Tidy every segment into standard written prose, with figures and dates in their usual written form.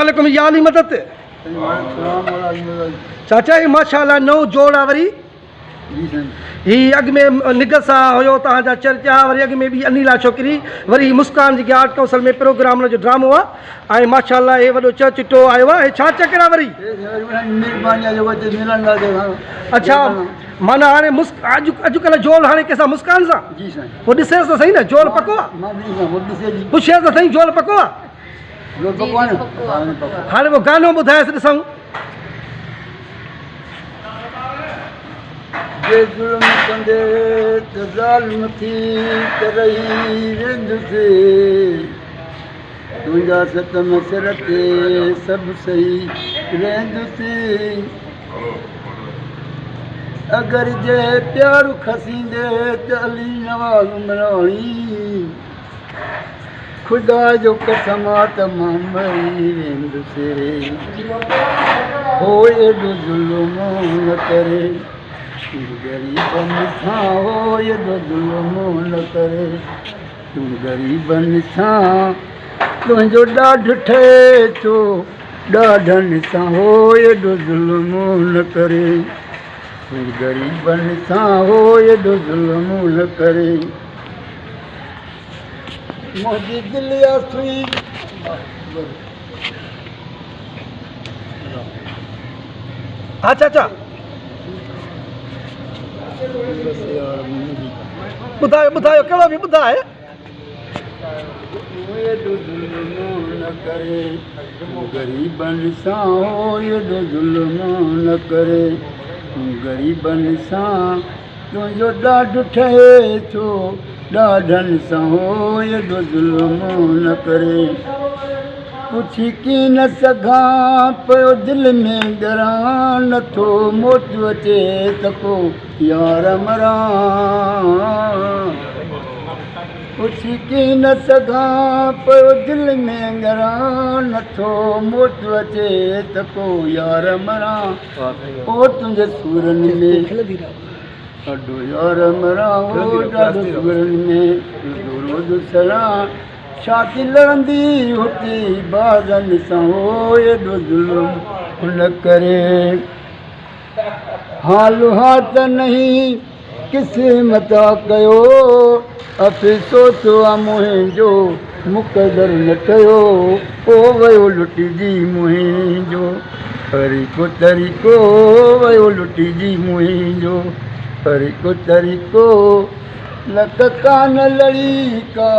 عليڪم يا علي مدد. چاچا هي ماشاءالله نئون جوڙ آ وري هي اڳ ۾ نگهت سان هيو توهان جا چرچا وري اڳ ۾ ٻي انيلا ڇوڪري وري هي مسڪان جيڪي آرٽ ڪائونسل ۾ پروگرام ان جو ڊرامو آ ۽ ماشاءالله هي وڏو چرچٽو آيو آ هي ڇا چڪر آ وري اڇا معنيٰ هاڻي مسڪ اڄ اڄڪلهه جوڙ هاڻي ڪنهن سان مسڪان سان پوء ڏسيس ته سهي نه جوڙ پڪو آ پڇيس ته سهي جوڙ پڪو آ هاڻي اهو گانو ٻڌايس ڏسون. جي ظلم ڪندي ته ظالم ٿي ته رهي ويندس تنهنجا ستم سر تي سڀ سهي ويندس اگر جي پيار کسيندي ته علي نواز عمراڻي خدا جو قسم آ ته مان مري ويندس هو ايڏو ظلم نه ڪري تون غريبن سان هو ايڏو ظلم نه ڪري تون غريبن سان تنهنجو ڏاڍ ٺهي ٿو ڏاڍن سان هو ايڏو ظلم نه ڪري تون غريبن سان هو ايڏو ظلم نه ڪري منهنجي دل آ سئي. ها چاچا ٻڌايو ٻڌايو ڪهڙو به ٻڌاء. ايڏو ظلم نه ڪري غريبن سان هو ايڏو ظلم نه ڪري غريبن سان تنهنجو ڏاڍ ٺهي ٿو ڏاڍن سان هو ايڏو ظلم نه ڪري پڇي ڪين سگهان پيو دل ۾ ڳران نٿو موت اچي ته ڪو يار مران پڇي ڪين سگهان پيو دل ۾ ڳران نٿو موت اچي ته ڪو يار مران او تنهنجي سورن ۾ ڏاڍو يار مران او ڏاڍو سورن ۾ روز روز سڙان ڇاتي لڙندي هتي بازن سان او ايڏو ظلم نه ڪري حال ها ته نهين قسمت آ ڪيو افسوس آ منهنجو مقدر نه ٺهيو او ويو لٽجي منهنجو طريقو طريقو ويو لٽجي منهنجو طريقو طريقو لڪ ڪانه لڙي ڪا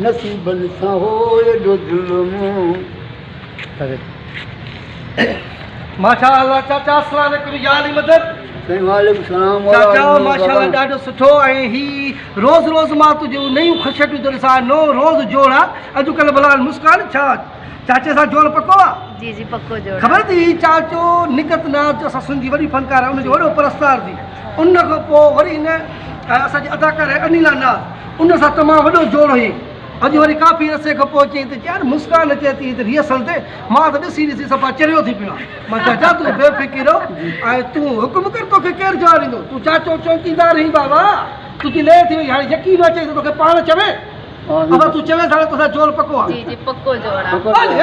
نصيبن سان هو ايڏو ظلم. ماشاء الله چاچا السلام عليڪم يا علي مدد. سائين وعليڪم السلام چاچا ماشاء الله ڏاڍو سٺو ۽ هي روز روز مان تنهنجون نيون خشٽيون ٿو ڏسان نئون روز جوڙ آ اڄڪلهه ڀلا مسڪان ڇا چاچي سان جوڙ پڪو آ؟ جي جي پڪو جوڙ آ. خبر اٿئي هي چاچو نگهت ناز جو اسان سنڌ جي وڏي فنڪاره ان جو وڏو پرستار ٿي ان کان پوء وري هن اسان جي اداڪاره انيلا ناز ان سان تمام وڏو جوڙ هئي اڄ وري ڪافي عرصي کان پوء چيائين ته يار مسڪان اچي ٿي هتي ريهرسل تي مان ته ڏسي ڏسي صفا چريو ٿي پيو آهيان. مان چاچا تون بي فڪر رهه ۽ تون حڪم ڪر توکي ڪير جواب ڏيندو. تون چاچو چوڪيدار هين بابا تنهنجي لئه ٿي وئي هاڻي يقين اچئي ته توکي پاڻ چوي. ابا تون چوين ٿا نه توسان جوڙ پڪو آ. جي جي پڪو جوڙ آ. علي.